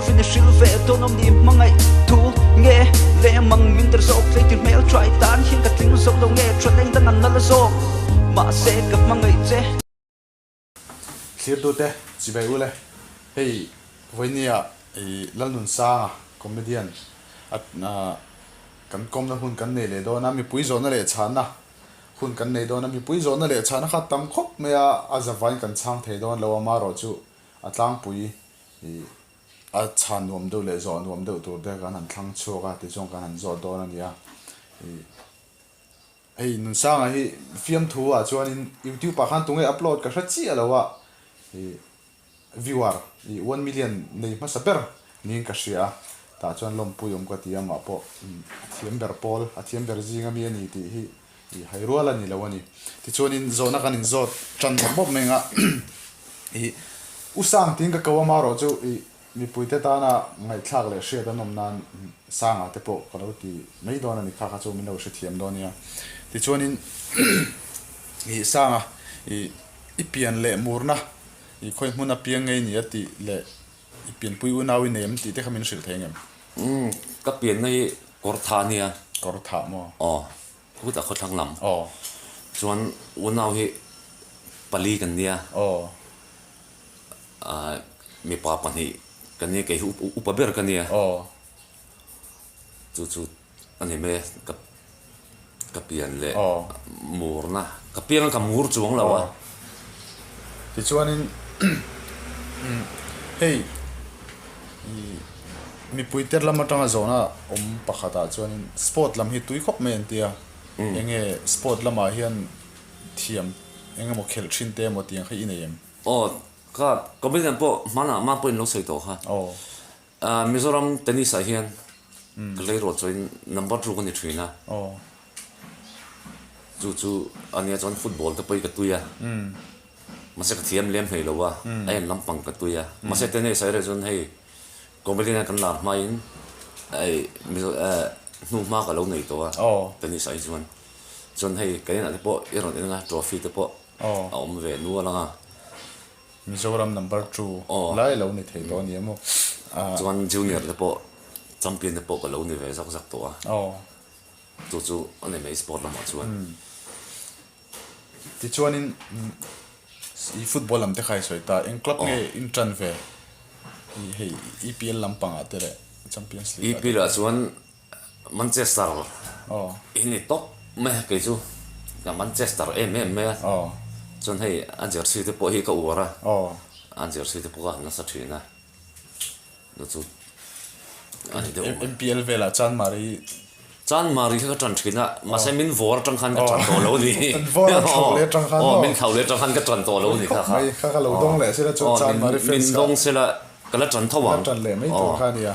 turin i hrilh ve dawn awm ni hmangaih thu nge leh mang min der zawk tlei ti hmel try tan hian ka tling zo lo nge tha leng dang an nal zawk mahse ka hmangaih che. Thlirtute chibai ule, hei vawinia i Lalnunsanga comedian a kan kawmna hun kan nei leh dawn a, mipui zawhna leh chhanna hun kan nei dawn a, mipui zawhna leh chhanna kha tam khawp mai a, a zavain kan chhang thei dawn lo a, amaherawhchu a tlangpui i a chhan nuam deuh leh zawh nuam deuh tur te kan han thlang chhuak a, tichuan kan han zawt dawn a ni a, i hei Nunsanga hi fiamthu ah chuanin youtube ah khan tunge upload ka hre chiah lo a, i viewer i one million nei hmasa ber niin ka hria a, tah chuan lawmpui awm ka ti a, amah pawh a thiam ber pawl, a thiam ber zing ami a ni tih hi i hai rual a ni lo a ni. Tichuanin zawhna kan inzawt tan mawp mawp mai ang a, i U Sang tiin ka ko a marawh chu i mipuite tana ngaihthlak leh hriat an awm nan Sanga te pawh ka lo ti mai dawn a ni kha kha chu min lo hrethiam dawn nia. Tichuanin i Sanga i i pian leh murna i khawi hmun a piang ngei ni a tih leh i pianpui unau i nei em tih te kha min hrilh thei ang em? Umm ka pianna hi Kawrtha a nia. Kawrtha maw? Aw. Khutah khawthlang lam. Aw. Chuan unau hi pali kan nia. Aw. Aah mipa pahnih kan nia kei hi upa ber ka nia. Aw. Chu chu a ni mai a ka ka pian leh Aw. murna ka piang a ka mur chuang lo a. Aw. Tichuanin hei ih mipui ter lam atanga zawhna awm pakhatah chuanin sport lam hi tui khawp mai an ti a, eng nge sport lamah hian thiam eng emaw khelh thin te emaw tih ang kha i nei em? Aw ka comedian pawh hmanah mah pawhin lo sawi tawh kha. Aw. Mizoram tennis ah hian ka leirawt chuan number two ka ni thin a. Aw. Chu chu a nia chuan football te pawh hi ka tui a. Mahse ka thiam lem hlei lo a, a en lampang ka tui a. Mahse tennis ah erawh chuan hei comedian a kan lar hmain hei Mizo hnuhma ka lo nei tawh a tennis ah hi chuan. Chuan hei kan inah te pawh i rawn en anga trophy te pawh a awm ve nual ang a. Mizoram number two lai lo ni thei tawh a ni em aw. Chuan junior te pawh champion te pawh ka lo ni ve zak zak tawh a. Chu chu a ni mai sport lamah chuan. Tichuanin i football lam te kha i sawi ta, eng club nge in tan ve i hei EPL lampangah te leh Champions League ah te. EPL ah chuan Manchester hi ni tawp mai a kei chu ka Manchester em em mai a, chuan hei a jersey te pawh hi ka uar a, a jersey te pawh ka han nasa thin a. Chu chu a ni deuh mai. MPL velah Chanmari. Chanmari kha ka tan thin a, mahse min vawr atang khan ka tan tawh lo a ni. An vawr a thlauh leh atang khan maw? Aw, min thlauh leh atang khan ka tan tawh lo a ni kha kha. Mai kha ka lo dawng leh sela chuan Chanmari fans kha. Min dawng sela ka la tan tho ang. La tan leh mai tur kha a nia.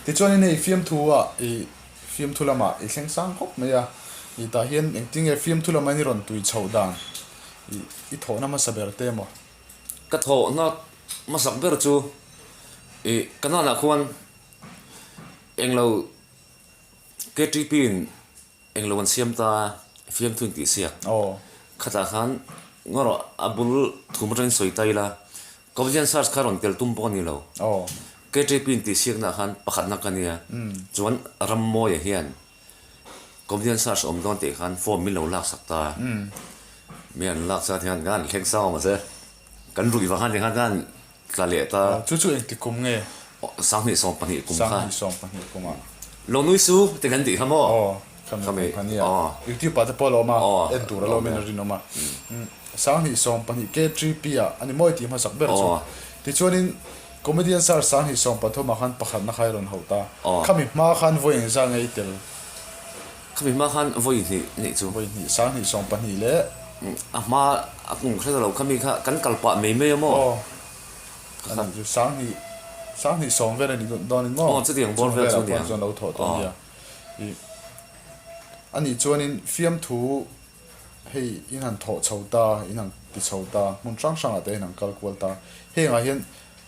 Tichuanin hei fiamthu ah i fiamthu lamah i thleng sang khawp mai a, i tah hian engtinge fiamthu lama i rawn tui chhoh dan i thawhna hmasa ber te maw? Ka thawhna hmasak ber chu ih ka nanah khuan englo KTP in englo an siam ta fiamthu in tih siak khatah khan ngaw rawh a bul thum atangin sawi ta ila Comedian Search kha rawn tel tum pawh a ni lo KTP in tih siakna ah khan pakhatna ka nia chuan Rammawia hian Comedian Search awm dawn tih khan form min lo laksak ta a, mi an lak chuan hian kan thleng sang awm se, kan ruih vang khan tikhan kan tla leh ta. Chu chu engti kum nge? 2012 kum kha. 2012 kum ah. Lo nui su ti kan tih kha maw? Aw, khami kum kha nia. YouTube ah te pawh a lo awm a, en tur a lo awm in a rinawm a. 2012 K3P ah a ni mawi tih hmasak ber chu. Tichuanin Comedian Search 2013 ah khan pakhatna kha i rawn hauh ta. Khami hma khan vawi engzah nge i tel? Khami hma khan vawi hnih nih chu. Vawi hnih, 2012 leh. A hma a kum hre ta lo khami kha kan kal pah mai mai a maw? Aw, a nih chu 2000, 2010 vel a ni dawn in maw? Aw, chutiang bawr vel chu a nia. Chuan lo thawh tawh a nia. Ih, a nih chuanin fiamthu hei in han thawh chho ta, in han ti chho ta, hmun hrang hrangah te in han kal kual ta. Hengah hian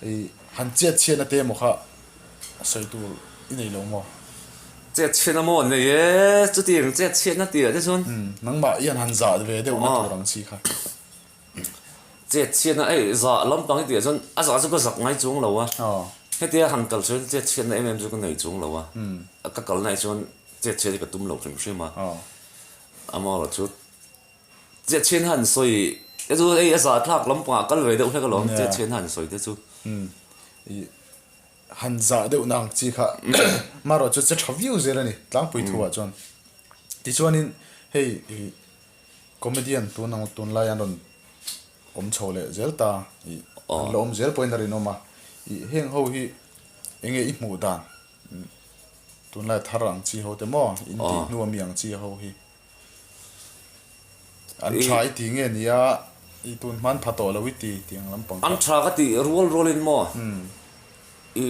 ih han chet chhiatna te emaw kha sawi tur i nei lo maw? Chet chhiatna maw an nei e, chutiang chet chhiatna tih ah te chuan. Nangmah i han han zah ve deuhna tur ang chi kha. Chet chhiatna ei zah lampang i tih ah chuan a zah chu ka zak ngai chuang lo a, hetia han kal chuan chet chhiatna em em chu ka nei chuang lo a, ka kalna ah chuan chet chhiat hi ka tum lo hrim hrim a, amaherawh chu chet chhiatna han sawi te chu hei a zah thlak lampangah kal ve deuh hlek alawm chet chhiatna han sawi te chu. Han zah deuh na ang chi kha amaherawh chu che tha viau zel a ni tlangpui thu ah chuan tichuanin hei ih Comedian tun ang tunlai an rawn awm chho leh zel ta ih an la awm zel pawhin a rinawm a, ih heng ho hi enge i hmuh dan tunlai thar ang chi ho te maw in tih hnu ami ang chi ho hi an tha i ti nge nia i tun hman pha tawh lo i ti tih ang lampang kha. An tha ka tih rual rualin maw I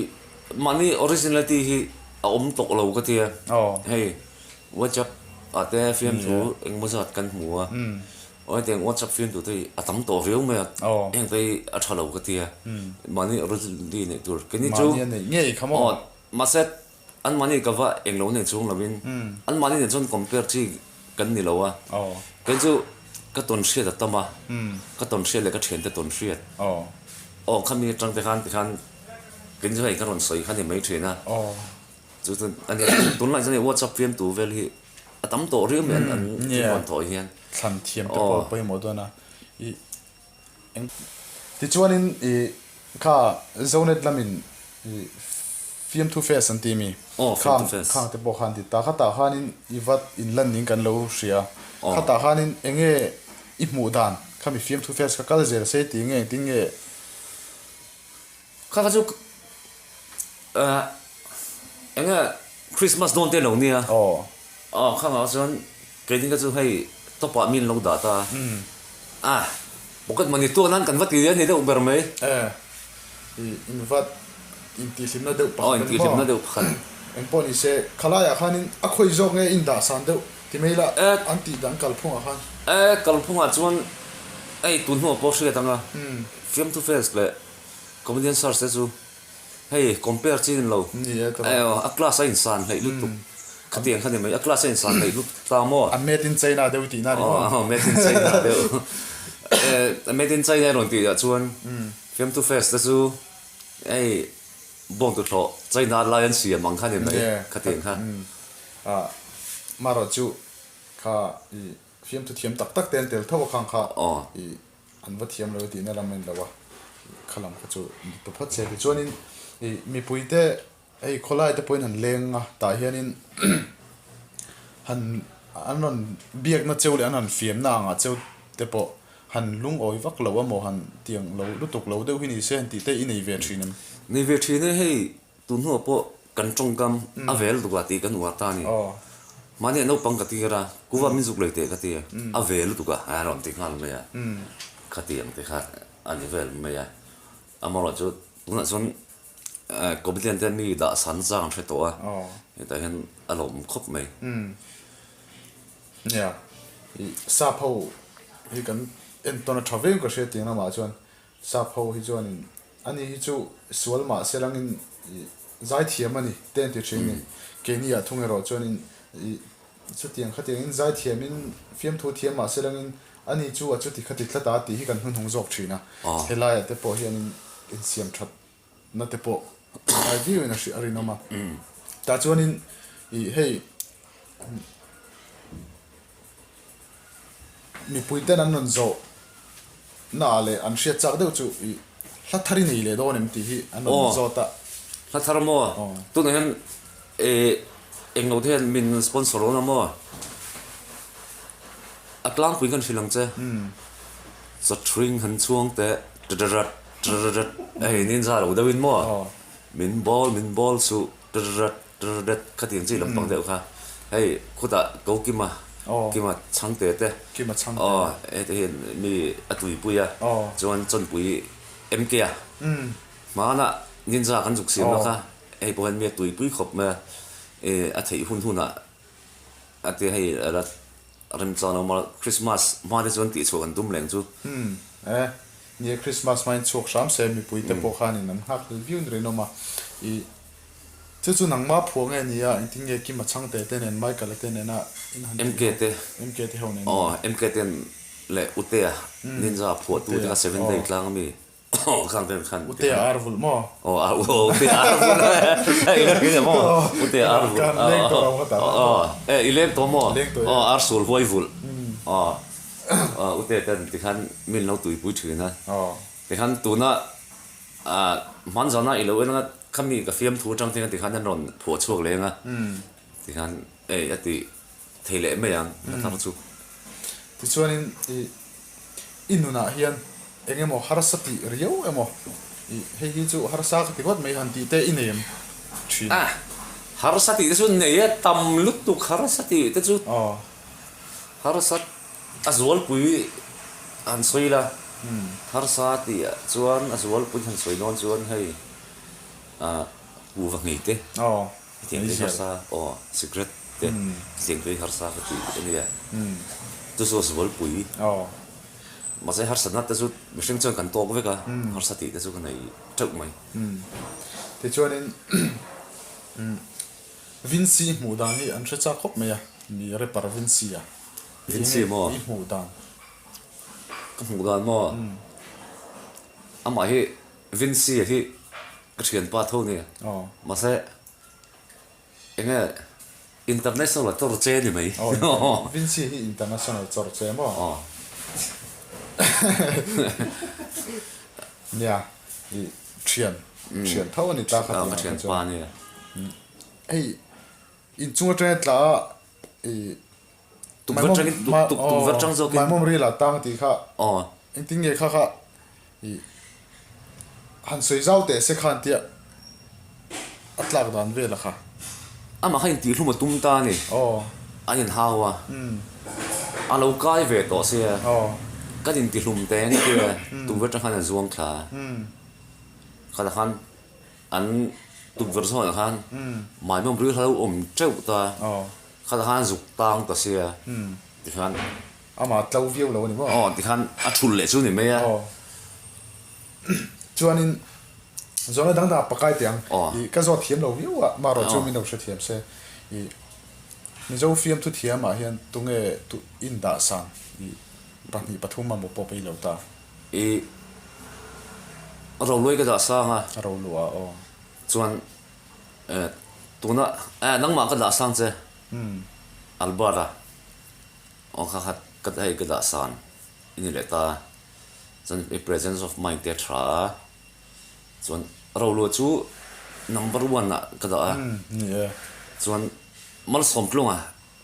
mahni originality hi a awm tawh lo ka tia. Hei WhatsApp ah te fiamthu engemaw zat kan hmu a, aw hetiang WhatsApp fiamthu te hi a tam tawh viau mai a, heng te hi a tha lo ka tia. Mahni originality neih tur keini chu aw mahse an mahni ka va englo nei chung lovin an mahni nen chuan compare chi kan ni lo a, kei chu ka tawn hriat a tam a, ka tawn hriat leh ka thiante tawn hriat. Aw khami atang te khan tikhan kei chu hei ka rawn sawi kha ni mai thin a, chu chu a nia tunlai chuan hei WhatsApp fiamtu vel hi a tam tawh riau mai an an rawn thawh hian. Thlan thiam te pawh pawimawh dawn a, i eng tichuanin i kha Zonet lamin i fiamthu fest an ti mi khang khang te pawh khan ti ta khatah khanin i vat inlan ning kan lo hria khatah khanin eng nge I hmuh dan kha mi fiamthu fest kha kal zel se tih nge engtin nge? Kha kha chu eng nge Christmas dawn te lo nia. Aw kha ngah chuan keini kha chu hei top ah min lo dah ta a pocket money tuak nan kan va ti a ni deuh ber mai. I invat intihhlimna deuh pakhat a ni maw? Aw intihhlimna deuh pakhat. Engpawh ni se khalaiah khanin a khawi zawk nge indah san deuh? Ti mai la, an tih dan kalphungah khan. E, kalphungah chuan hei tun hnuah pawh hriat ang a, fiamthu fans leh comedian search te chu hei compare chi ni lo. Ni e tawh. A class a insan hleih lutuk. Khatiang kha ni mai, a class a insan hleih lutuk ta maw? A made in China deuh tihna a ni maw? Aw, made in China deuh. E, made in China rawn tih ah chuan fiamthu fans te chu hei bawngtuthlawh China lai an siam ang kha ni mai, khatiang kha. Ah, marawh chu kha i fiamthu thiam tak tak te an tel tho a khang kha i an va thiam lo tihna lam a ni lo a, kha lam kha chu dik ta phawt se. Tichuanin i mipui te hei khawlai te pawhin han leng a, tah hianin han an rawn biakna cheu leh an han fiamna angah cheu te pawh han lungawi vak lo emaw han tiang lo lutuk lo deuh hi ni se han tih te i nei ve thin em? Nei ve thin e hei. Tun hnuah pawh kan tawngkam a vel lutuk a tih kan uar ta a ni. Mahni ah naupang ka tir a, kuva min zuk lei teh ka ti a, a ve lutuk a, a rawn ti nghal mai a, khatiang te kha a ni vel mai a. Amaherawhchu chu tunah chuan comedian te mi dah san chang an hre tawh a, hetah hian a lawm khawp mai. Nia, sap ho hi kan entawn a tha viau ka hria tiang lamah chuan sap ho hi chuanin Ani hi chu sual mah se langin i zaithiam a ni te an ti thin ni. Keini ah thung erawh chuanin i chutiang khatiangin zaithiamin fiamthu thiam mah se langin ani chu a chuti khati tlat a tih hi kan hnuhnung zawk thin a. Helaiah te pawh hianin insiam that na te pawh ngai viauin a hriat a rinawm a. Tah chuanin i hei Mipui ten an rawn zawh na ah leh an hriat chak deuh chu i hla thar i nei leh dawn em tih hi an rawn zawt a. Hla thar maw? Tunah hian englo te hian min sponsor dawn a maw? A tlangpui kan hrilh ang che. Chathring han chhuang teh tararat tararat hei nin za lo deuhin maw? Min bawl min bawl suh tararat Ret khatiang chi lampang deuh kha hei khutah ko Kima Kima Chhangte te aw heti hian mi a tuipui a chuan Chawnpui MK a hmanah Ninja kan zuk siam na kha hei pawh hian mi a tuipui khawp mai a ih a theih hun hunah a tia hei a la remchang lo maw Christmas hma te chuan tihchhuah kan tum leng chu. E nia Christmas hmain chhuak hram se mipui te pawh khanin an nghak hlel viau ni rinawm a ih Chu chu nangmah phuah nge nia, engtin nge Kima Chhangte te nen Michael-a te nena in han tih ho? MK te. MK te ho nen. Aw, MK ten. leh Utea Ninja phuahtu te kha Seventh Day tlang ami khang ten khan Utea ar vulh maw? Aw ar aw Utea ar vulh i la hria maw? Utea ar vulh Kan leng tawh lo kha ta aw e i leng tawh maw? Aw ar sul huai vulh aw Utea ten tikhan min lo tuipui thin a tikhan tuna hman zana i lo en anga khami ka fiamthu atang te khan tikhan an rawn phuah chhuak leng a tikhan ei a tih thei leh mai ang ka thar chu. Tichuanin i i nunah hian eng emaw harsa tih riau emaw i hei hi chu harsa ka ti ngawt mai han tih te i nei em thin? A, harsa tih te chu nei a tam lutuk harsa tih te chu harsa a zualpui han sawi la, harsa tih ah chuan a zualpui han sawi dawn chuan hei kuhva nghei te. Hetiang te harsa aw cigarette te hetiang te hi harsa ka tih a nia. Chu chu a zualpui. Mahse harsatna te chu mihring chuan kan tawk vek a, harsa tih te chu ka nei teuh mai. Tichuanin Vincy hmuh dan hi an hre chak khawp mai a, mi rapper Vincy a. Vincy maw? I hmuh dan. Ka hmuh dan maw? Amah hi Vincy hi ka thianpa tho nia. Mahse enge international a chawr che ni mai. Vincy hi international chawr che maw? Nia i thian thian tho a ni ta kha tih ang kha chuan. Hei inchung atanga tla a i Tukverh tangin tukverh tang zawkin. Maimawm ril ah tang tih kha engtin nge kha kha i han sawi zau teh se khan tia a tlak dan vel a kha. Amah kha intihhlum a tum ta a ni. An inhau a. A lo kai ve tawh sia. Kan intihlum teh ang tia tukverh tang khan an zuang thla a. Khatah khan an tukverh zawnah khan maimawm ril kha a lo awm teuh ta. Khatah khan zuk tang ta sia tikhan. Amah tlo viau lo a ni maw? Aw tikhan a thul leh chu ni mai a. Aw. Chuanin zawhna dang dangah pakai teh ang. Aw. I ka zawt thiam lo viau a, marawh chu min lo hrethiam se. I Mizo fiamthu thiamah hian tunge tu indah san i pahnih pathum a maw pawh pei lo ta. I Roluai ka dah sang a. Rolua aw. Chuan Eh tuna eh nangmah ka dah sang che Albert a aw kha khat ka hei ka dah san i ni leh ta chuan i presence of mind te a tha a chuan Roluah chu number one ah ka dah a chuan Malsawmtlunga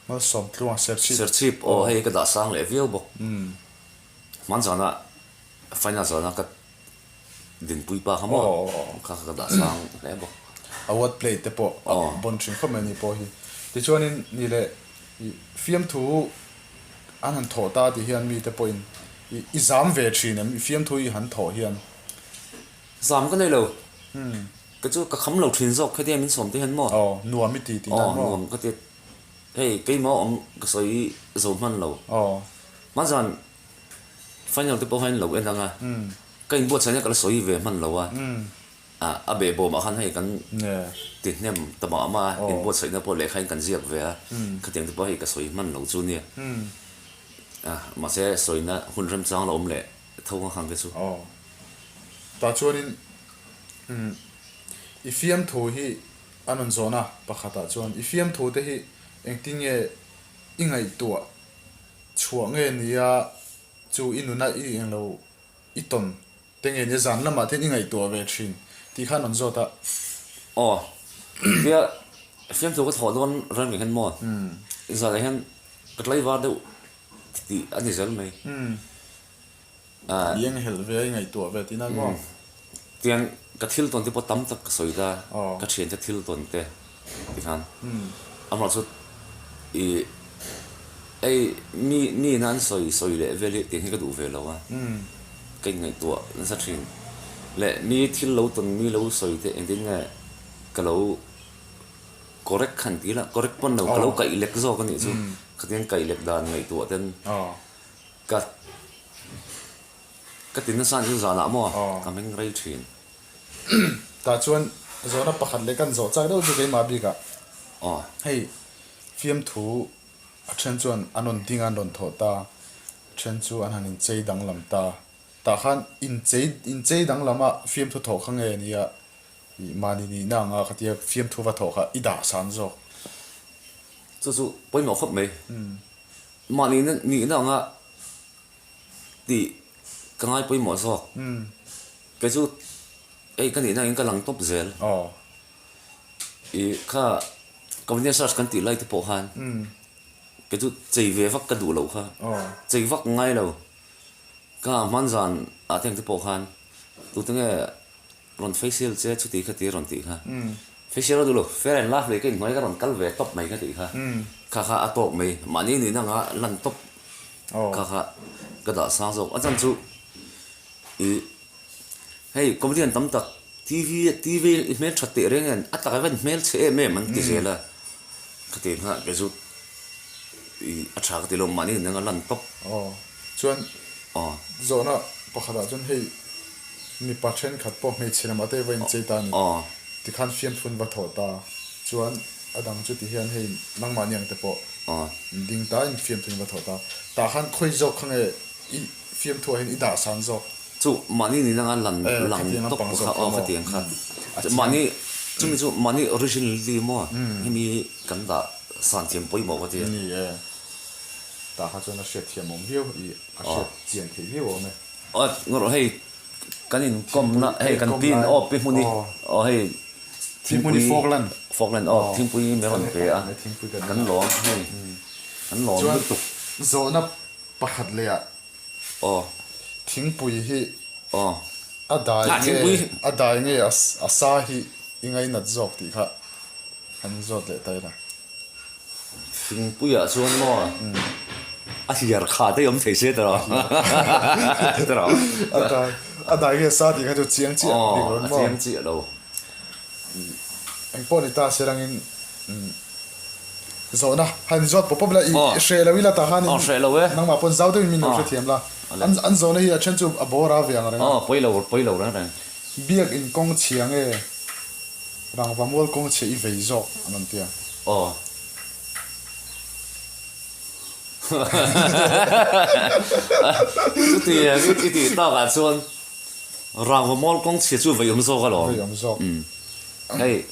Malsawmtlunga Serchhip Serchhip aw hei ka dah sang leh viau bawk hmanzana final zana ka Dinpui pa kha maw? Kha kha ka dah sang hle bawk. Award plate te pawh a bawn thin khawp mai a ni pawh hi. Tichuanin ni leh i fiamthu an han thawh ta tih hian mite pawhin i i zam ve thin em? I fiamthu i han thawh hian. Zam ka nei lo. Ka chu ka kham lo thin zawk khatia min sawm te hian maw? Aw, nuam i ti tih nan maw? Aw, nuam ka ti. Hei keimah awm ka sawi zo hman lo. Aw. Hmanzan Final te pawh khan lo en ang a, ka inbuatsaihna ka la sawi ve hman lo a, a behbawmah khan hei kan ti hnem ta mah mah a, inbuatsaihna pawh lehkha in kan ziak ve a, khatiang te pawh hei ka sawi hman lo chu nia, mahse sawina hun remchang la awm leh tho ang khang te chu. Aw, tah chuanin i fiamthu hi a rawn zawn a, pakhatah chuan i fiamthu te hi engtin nge i ngaihtuah Chhuah nge nia chu i nuna i englo i tawn te nge nia zan lamah te hian i ngaihtuah ve thin tih khan rawn zawt a. Aw, tia fiamthu ka thawh dawn reng reng hian maw zanah hian ka tlaivar deuh tih a ni zel mai. I enghelh ve a, i ngaihtuah ve tihna maw? Tiang ka thil tawn te pawh tam tak ka sawi ta, ka thiante thil tawn te tikhan amaherawhchu chu i ei mi mi ina an sawi sawi leh vel hi tiang hi ka duh ve lo a, ka inngaihtuah nasa thin. Leh mi thil lo tawn mi lo sawi te engtin nge ka lo correct khan ti ila correct pawn lo ka lo kaih lek zawk a nih chu, khatiang kaih lek dan ngaihtuah ten Ka ka ti nasa chu zanah maw ka hming rei thin. Tah chuan zawhna pakhat leh kan zawh chak deuh chu keimah bikah hei fiamthu a then chuan an rawn ding a an rawn thawh ta, a Then chu an han inchei danglam ta. Tah khan inchei inchei danglam a fiamthu thawh kha nge nia ih mahni nihna anga khatia fiamthu va thawh kha i dah san zawk. Chu chu pawimawh khawp mai. Mahni nihna anga tih ka ngai pawimawh zawk. Kei chu hei ka nihna angin ka lang tawp zel. Ih kha comedian search kan tih lai te pawh khan kei chu chei ve vak ka duh loh kha. Chei vak ngai lo. Ka hman zan ah te ang te pawh khan tute nge rawn facial che chuti kha ti rawn tih kha. Facial a duh lo, fair and lovely ka inhnuai ka rawn kal ve tawp mai ka tih kha. Kha kha a tawk mai, mahni nihna anga lan tawp kha kha ka dah sang zawk. A chan chu ih hei comedian tam tak TV TV i hmel that teh reng hian a takah hian hmel chhe em em an ti zel a. Khatiang kha kei chu ih a tha ka ti lo, mahni nihna anga lan tawp. Chuan zawhna pakhatah chuan hei mipa thenkhat pawh hmeichhe lamah te va inchei ta a ni. Tikhan fiamthun va thawh ta. Chuan a dang chu tihian hei nangmahni ang te pawh ding ta in fiamthun va thawh ta. Tah khan khawi zawk kha nge i fiamthuah hian i dah san zawk? Chu mahni ni nanga lan lang tawp kha aw khatiang kha. Mahni chumi chu mahni originality maw hemi kan dah san thiam pawimawh ka ti a. Ni e. Tah kha chuan a hriat thiam awm viau i a hriat chian theih viau awm e. Aw ngawrh hei kan inkawmna hei kan pin aw pi hmuni aw hei thingpui Falkland Falkland aw thingpui min rawn pe a kan lawm hei kan lawm lutuk. Chuan zawhna pakhat leh ah aw thingpui hi aw a dai nge a dai nge a sa hi i ngainat zawk tih kha han zawt leh ta ila. Thingpuiah chuan maw a hliar kha te awm thei se ta rawh. A dai a dai nge sa tih kha chu chiang chiah bik lo maw? A chiang chiah lo. Eng pawh ni ta se rangin zawhna han zawt pawp pawp ila i hreh lo ila tah khanin nangmah pawn zau deuhin min lo hrethiam la. An zawhna hi a then chu a bawr a ve ang reng a. Aw pawi lo pawi lo reng reng. Biakin kawng chhia nge Rangva mual kawng chhe i vei zawk an rawn ti a. Aw. Chuti i tih takah chuan Rangva mual kawng chhia chu vei awm zawk alawm. Vei awm zawk. Hei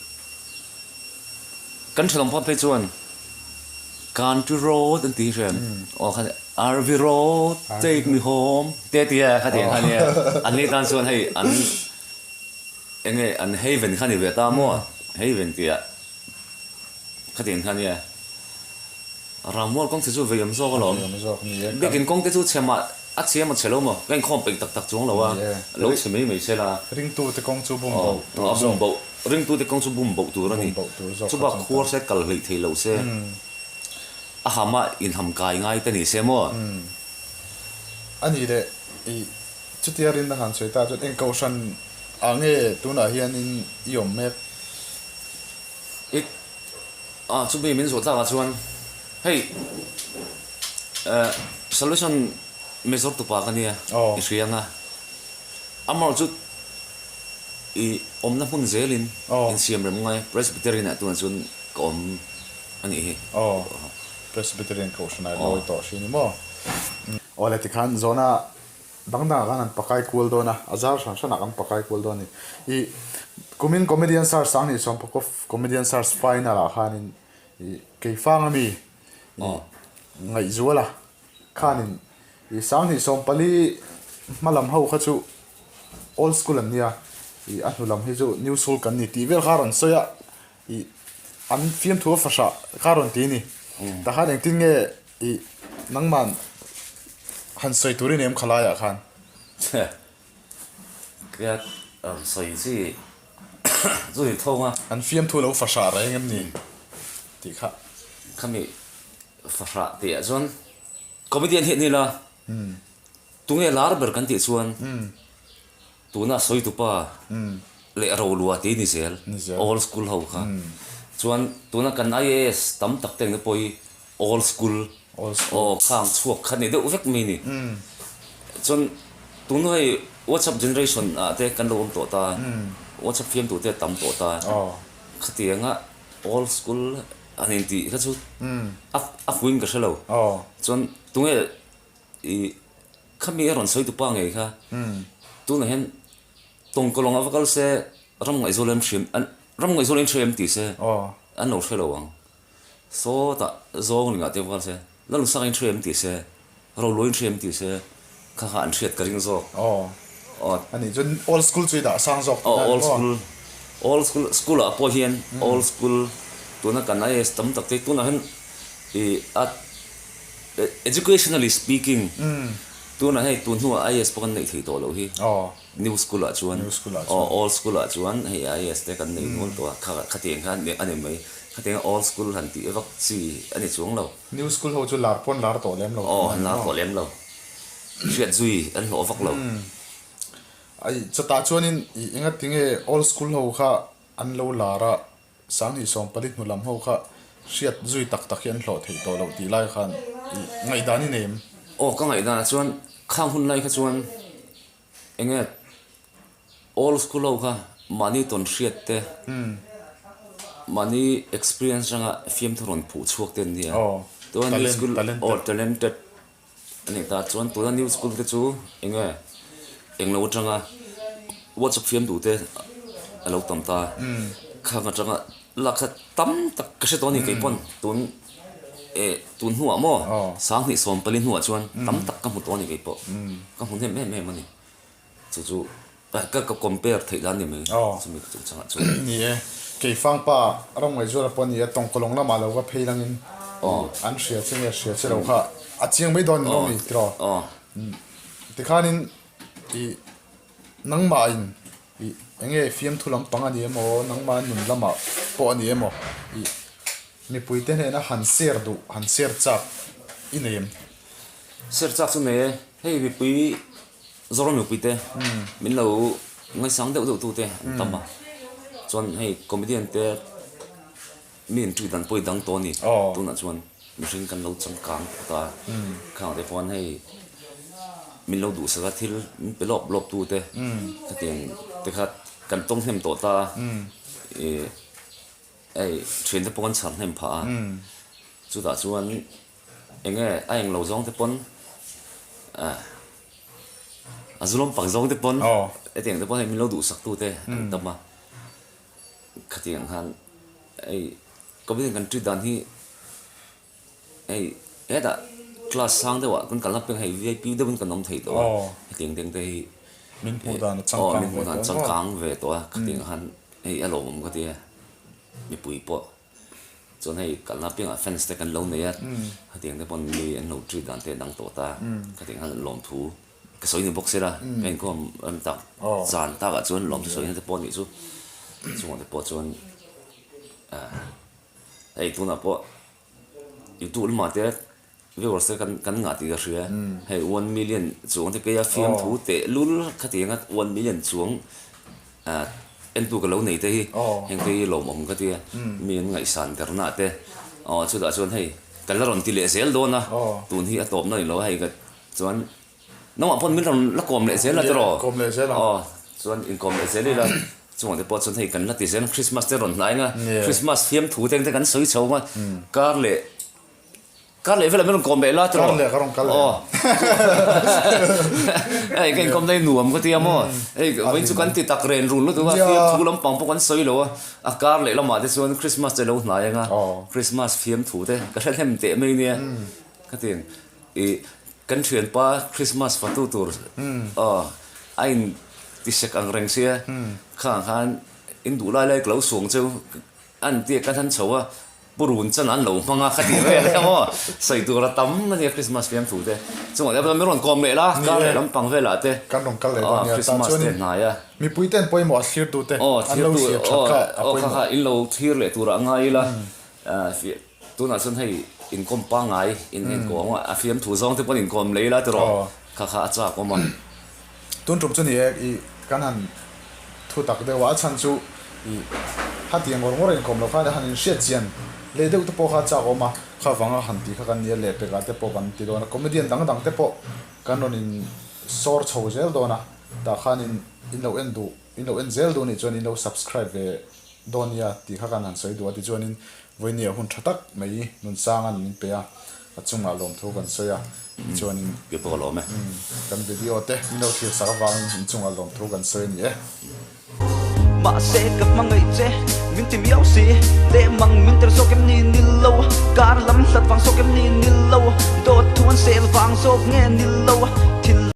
kan thenawm phawt phei chuan Country road an ti hriat aw kha RV road take me home te a ti a khatiang kha nia an ni tan chuan hei an Enge an haven kha ni ve ta maw? Haven tih ah khatiang kha nia. Rammual kawng che chu vei awm zawk alawm. Vei awm zawk ni e. Biakin kawng te chu chhe mah a chhe emaw chhe lo maw? Ka inkhawm peih tak tak chuang lo a, lo chhe mai mai se la. Ringtute kawng chu bum boh tur zawk. A bum boh, ringtute kawng chu bum boh tur a ni. Bum boh tur zawk kha chu. Chubak khuar se kal hleih thei lo se, a ham a inham kai ngai te ni se maw? A ni leh i Chutia rinna han sawi ta chuan eng kohhran ah nge tunah hianin i awm mek? I ah chumi min zawh tlakah chuan hei eh solution major tupa ka nia i hria anga amarawh chu i awmna hmun zelin insiam rem ngai Presbyterian ah tunah chuan ka awm a nih hi. Aw Presbyterian kohhran ah i lawi tawh hri ni maw? Aw le tikhan zawhna Dang dangah khan an pakai kual dawn a, a zar hran hranah kan pakai kual dawn a ni. Ih, kumin Comedian Search Sanghnih Sawmpakua Comedian Search Final ah khanin ih Keifang ami ih Ngaihzuala khanin ih Sanghnih 14 hma lam ho kha chu Old School an nia, ih a hnu lam hi chu New School kan ni tih vel kha a rawn sawi a, ih an fiamthu a fahrah kha a rawn ti a ni. Tah khan engtin nge I nangman han sawi tur i nem kha laiah khan. Che ka rawn sawi chi chu ni thawng a. An fiamthu lo fahrah reng em ni tih kha. Khami fahrah tih ah chuan comedian hi an ni la, tunge lar ber kan tih chuan Tuna sawi tupa leh rolua tih ni zel, old school ho kha. Chuan tuna kan IAS tam tak te ang te pawh hi old school aw khang chhuak kha ni deuh vek mai ni. Chuan tuna hei WhatsApp generation ah te kan lo awm tawh ta, WhatsApp fiamtu te a tam tawh ta. Khatianga old school han intih kha chu a fuin ka hre lo. Chuan tunge. I khami a rawn sawi tu pa ngei kha tunah hian tawngkawlawng a va kal se ram ngaihzawl em hriam an ram ngaihzawl in hria em tih se an lo hre lo ang. Sawtah zawng ringah te va kal se Lalnusaka in hria em tih se Roluai in hria em tih se kha kha an hriat ka ring zawk. Aw a nih chuan old school chu i dah sang zawk tih na ni maw? Old school old school school ah pawh hian old school tuna kan IAS tam tak te tunah hian i a Educationally speaking, tunah hei tun hnuah IAS pawh kan neih theih tawh loh hi. New school ah chuan, aw old school ah chuan hei IAS te kan nei nual tawh a, kha khatiang khan a ni mai. Khatiang old school han tih vak chi a ni chuang lo. New school ho chu lar pawn lar tawh lem lo. Aw, an lar tawh lem lo. Hriat zui an hlawh vak lo. Ai, chutah chuanin i engatinge old school ho kha an lo lar a, 2014 hnu lam ho kha hriat zui tak tak hi an hlawh theih tawh loh tih lai khan i ngaihdan i nei em? Aw ka ngaihdanah chuan khang hun lai kha chuan eng nge old school ho kha mahni tawn hriat te mahni experience atanga fiamthu rawn phuh chhuak te an nia. Chuan new school aw talented A nih ta chuan tuna new school te chu eng nge eng lo atanga WhatsApp fiam duh te a lo tam ta khang atanga lakha tam tak ka hre tawh a ni kei pawn tun eh tun hnuah maw 2014 hnuah chuan tam tak ka hmu tawh a ni kei pawh ka hmu hnem em em a ni. Chu chu ka ka compare theih dan ni mai chumi ka chungchangah chuan. Ni e, Keifang pa ram ngaihzuala pawh a ni a, tawngkawlawng lamah lo va phei langin an hria che nge hria che lo kha a chiang mai dawn ni lo mi tiraw? Tikhanin i nangmahin i eng nge fiamthu lampang a ni emaw nangmah nun lamah pawh a ni emaw i mipuite hnena han share duh han share chak i nei em? Share chak chu nei e, hei mipui Zoram mipuite min lo ngaisang deuh deuh tute an tam a, chuan hei comedian te mi in treat dan pawh i dang tawh a ni, tunah chuan mihring kan lo changkang tawh ta a, khang te pawh hei min lo duhsak a thil min pe lawp lawp tute khatiang te kha kan tawng hnem tawh ta a, ih hei thiante pawh kan chhar hnem phah a, chutah chuan. Eng nge a eng lo zawng te pawn a zu lampang zawng te pawn hetiang te pawn hei min lo duhsak tu te an tam a, khatiang khan hei comedian kan treat dan hi hei hetah class sang deuh ah kan kalna peng hei vip deuh in kan awm thei tawh a, hetiang deng te hi min hmuh dan a changkang min hmuh dan a changkang ve tawh a, khatiang khan hei a lawmawm ka tia mipui pawh. Chuan hei kalna piangah fans te kan lo nei a, khatiang te pawn mi an lo treat dan te a dang tawh ta, khatiang khan lawmthu ka sawi ni bawk sela, ka inkhawm rem tak zan takah chuan lawmthu sawina te pawh a nih chu, chungah te pawh chuan hei tunah pawh youtube lamah te Viewers te kan kan ngah tih ka hria hei 1 million chuang te keia fiamthu teh lul khatianga 1 million chuang ah entu ka lo nei te hi heng te hi lawmawm ka tia mi an ngaihsan derna te aw chutah chuan hei ka la rawn ti leh zel dawn a tun hi a tawpna ni lo a hei ka chuan Nangmah pawn min rawn la kawm leh zel a tiraw? Kawm leh zel ang. Aw, chuan inkawm leh zel ila, chungah te pawh chuan hei kan la ti zel ang, Christmas te rawn hnai ang a, Christmas fiamthu te ang te kan sawi chho ang a, kar leh kar leh velah min rawn kawm leh la tiraw? Kar leh ka rawn kal leh ang. Hei ka inkawm na hi nuam ka ti a maw? Hei vawiin chu kan ti tak ren run lutuk a, fiamthu lampang pawh kan sawi lo a, a kar leh lamah te chuan Christmas te lo hnai ang a, Christmas fiamthu te ka hre hnem teh mai nia, ka ti ang. I kan thianpa Christmas fatu tur aw a in ti sek ang reng sia khang khan in duh lai lai ka lo suang cheu an tia ka hlan chho a purun chan an lo hmang a ka ti vel a maw sawi tur a tam a nia Christmas fiam thu te chungah te min rawn kawm leh la kar leh lampang velah te kan rawn kal leh dawn nia Christmas te hnai a mipui ten pawimawh a thlir tu te an lo thlir that kha a pawimawh kha kha in lo thlir leh tur ah ngai ila Tunah chuan hei inkawm pangngai in inkawm a, a fiamthu zawng te pawn inkawm lei la tiraw kha kha a chak awm a. Tun tum chu ni e, i kan han thu tak deuh a, a chhan chu i hatiang ngawr ngawr a inkawm loh khan han inhriat chian leh deuh te pawh kha a chak awm a, kha vanga han tih kha kan ni a, lehpekah te pawh kan ti dawn a, comedian dang dang te pawh kan rawn in sawr chho zel dawn a, tah khan in in lo en duh in lo en zel duh anih chuan in lo subscribe ve dawn nia tih kha kan han sawi duh a, tichuanin Vawinia hun tha tak mai Nunsanga'n min pe a. A chungah lawmthu kan sawi a, tichuanin Kei pawh ka lawm e. Kan video te min lo thlir sak avangin in chungah lawmthu kan sawi a ni e. Mahse ka hmangaih che min ti miau si, leh mang min ter zawk em ni nil lo, kar lam hlat vang zawk em ni nil lo, dawt thu an sel vang zawk nge nil lo, thin.